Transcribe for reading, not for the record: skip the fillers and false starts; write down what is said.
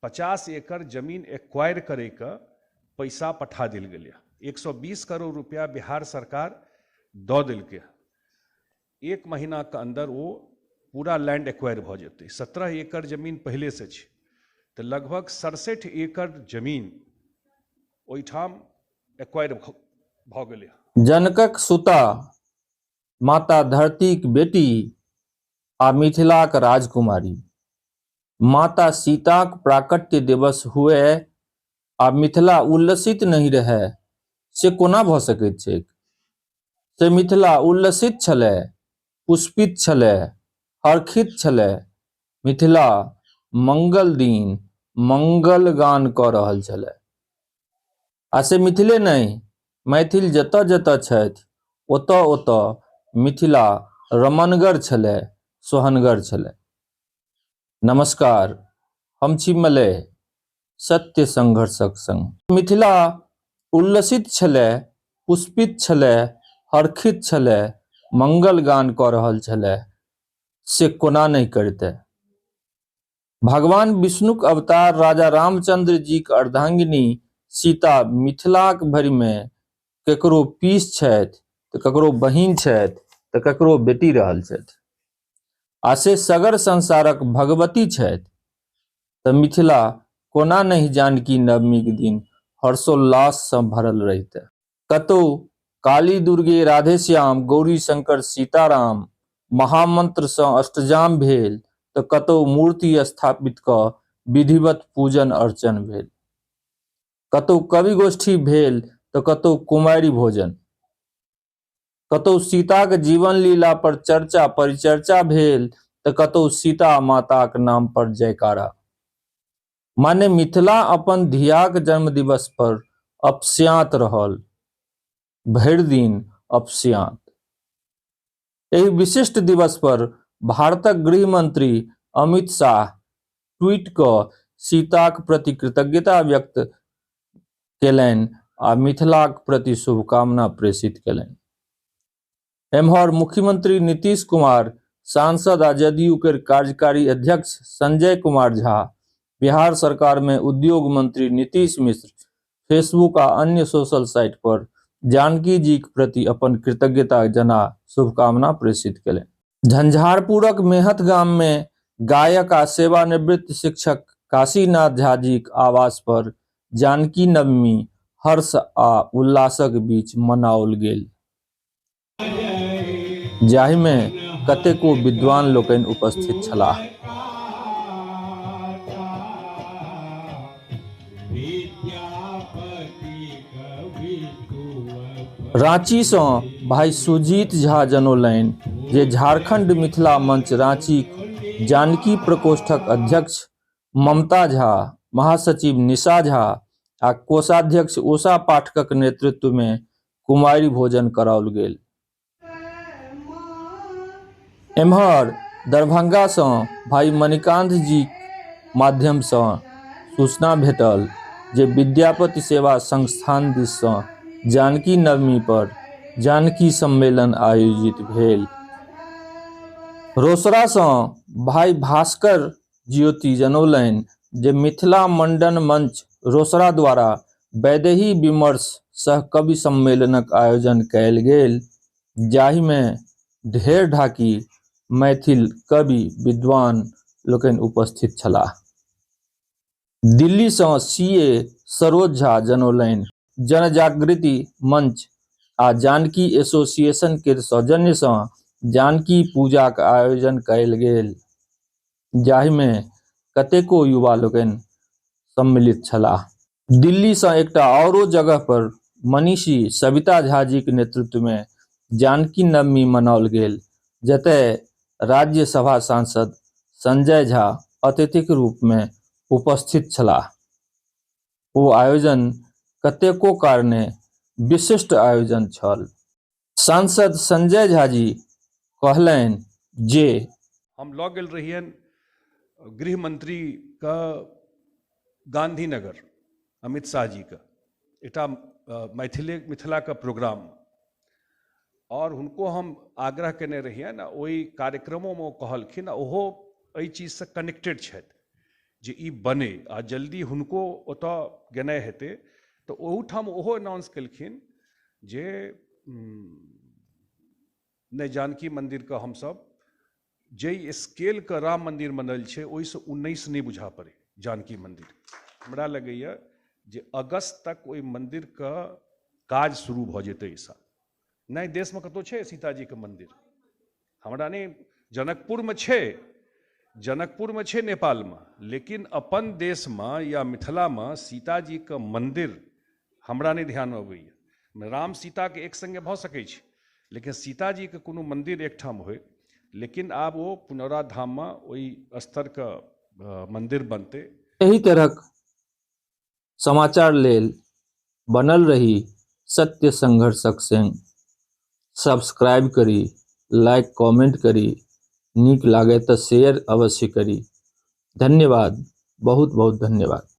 50 एकड़ जमीन एक्वायर करैके पैसा पठा देल गेलै। 120 करोड़ रुपया बिहार सरकार दऽ देलकै। 1 महीनाके अंदर वो पूरा लैंड एक्वायर भऽ जेतै। 17 एकड़ जमीन पहिलेसँ छै, तऽ लगभग 67 एकड़ जमीन ओहिठाम एक्वायर भऽ गेलै। जनकक सुता, माता धरतीक बेटी आ मिथिलाक राजकुमारी माता सीताक प्राकट्य दिवस हुए आ मिथिला उल्लसित नहि रहए से कोना भऽ सकैत छैक? से मिथिला उल्लसित छलै, पुष्पित छलै, हर्षित छलै। मिथिला मंगल दिन मंगल गान कऽ रहल छलै। आ से मिथिले नहि, मैथिल जतऽ जतऽ छथि ओतऽ ओतऽ मिथिला रमणगर छलै, सोहनगर छलै। नमस्कार, हम छी मलय, सत्य संघर्षक संग। मिथिला उल्लसित छलै, पुष्पित छलै, हर्षित छलै, मंगल गान कऽ रहल छलै, से कोना नहि करितै? भगवान विष्णुक अवतार राजा रामचंद्र जीक अर्धांगिनी सीता मिथिलाक भरिमे ककरो पीस छथि तऽ ककरो बहिन छथि तऽ ककरो बेटी रहल छथि, आ से सगर संसारक भगवती छथि, तऽ मिथिला कोना नहि जानकी नवमीक दिन हर्षोल्लाससँ भरल रहितै? कतौ काली दुर्गे राधेश्याम गौरी शंकर सीताराम महामंत्रसँ अष्टजाम भेल तऽ कतौ मूर्ति स्थापित कऽ विधिवत पूजन अर्चन भेल। कतौ कवि गोष्ठी भेल तऽ कतौ कुमारि भोजन। कतौ सीताक जीवन लीला पर चर्चा परिचर्चा भेल तऽ कतौ सीता माताक नाम पर जयकारा। माने मिथिला अपन धियाक जन्म दिवस पर अपस्याँत रहल, भरि दिन अपस्याँत। एहि विशिष्ट दिवस पर भारतक गृह मंत्री अमित शाह ट्वीट कऽ सीताक प्रति कृतज्ञता व्यक्त केलनि आ मिथिलाक प्रति शुभकामना प्रेषित केलनि। एम्हर मुख्यमंत्री नीतीश कुमार, सांसद आ जदयू केर कार्यकारी अध्यक्ष संजय कुमार झा, बिहार सरकार मे उद्योग मंत्री नीतीश मिश्र फेसबुक आ अन्य सोशल साइट पर जानकी जीक प्रति अपन कृतज्ञता जना शुभकामना प्रेषित केलनि। झंझारपुरक मेहथ गाम मे गायक आ सेवानिवृत्त शिक्षक काशीनाथ झा जीक आवास पर जानकी नवमी हर्ष आ उल्लासक बीच मनाओल गेल, जाहिमे कतेको विद्वान लोकनि उपस्थित छलाह। रांची सँ भाई सुजीत झा जनौलनि जे झारखंड मिथिला मंच रांचीक जानकी प्रकोष्ठक अध्यक्ष ममता झा, महासचिव निशा झा आ कोषाध्यक्ष उषा पाठकक नेतृत्व मे कुमारि भोजन कराओल गेल। एम्हर दरभंगा सँ भाई मणिकांत जीक माध्यम सँ सूचना भेटल जे विद्यापति सेवा संस्थान दिस सँ जानकी नवमी पर जानकी सम्मेलन आयोजित भेल। रोसड़ा सँ भाई भास्कर ज्योति जनौलनि जे मिथिला मंडन मंच रोसड़ा द्वारा वैदेही विमर्श सह कवि सम्मेलनक आयोजन कयल गेल, जाहिमे ढेर ढाकी मैथिल कवि विद्वान लोकनि उपस्थित छलाह। दिल्ली सँ सी.ए. सरोज झा जनौलनि, जनजागृति मंच आ जानकी एसोसिएशन केर सौजन्य सँ जानकी पूजाक आयोजन कयल गेल, जाहिमे कतेको युवा लोकनि सम्मिलित छलाह। दिल्ली सँ एकटा आओरो जगह पर मनीषी सविता झा जीक नेतृत्व मे जानकी नवमी मनाओल गेल, जतय राज्यसभा सांसद संजय झा अतिथिक रूप मे उपस्थित छलाह। ओ आयोजन कतेको कारणे विशिष्ट आयोजन छल। सांसद संजय झा जी कहलनि जे। हम लऽ गेल रहियनि गृह मंत्रीके गांधीनगर, अमित शाह जीके एकटा मैथिली मिथिलाके प्रोग्राम, आओर हुनको हम आग्रह केने रहियनि। ओहि कार्यक्रमोमे ओ कहलखिन, ओहो एहि चीजसँ कनेक्टेड छथि जे ई बने आ जल्दी हुनको ओतय गेनाइ हेतै। तऽ ओहूठाम ओहो अनाउंस केलखिन जे नहि, जानकी मन्दिरके हमसभ जाहि स्केलके राम मन्दिर बनल छै ओहिसँ 19 नहि बुझा पड़ै जानकी मन्दिर। हमरा लगैए जे अगस्त तक ओहि मन्दिरके काज शुरू भऽ जेतै एहि साल। नहि, देशमे कतहु छै सीताजीके मन्दिर? हमरा नहि, जनकपुरमे छै, जनकपुरमे छै नेपालमे, लेकिन अपन देशमे या मिथिलामे सीताजीके मन्दिर हमरा नहि ध्यानमे अबैए। राम सीताके एक सङ्गे भऽ सकै छै, लेकिन सीताजीके कोनो मन्दिर एकठाम होइ। लेकिन आब ओ पुनौरा धाममे ओहि स्तरके मन्दिर बनतै। एहि तरहक समाचार लेल बनल रही सत्य संघर्षक संग। सब्सक्राइब करी, लाइक कमेंट करी, नीक लागै तऽ शेयर अवश्य करी। धन्यवाद, बहुत बहुत धन्यवाद।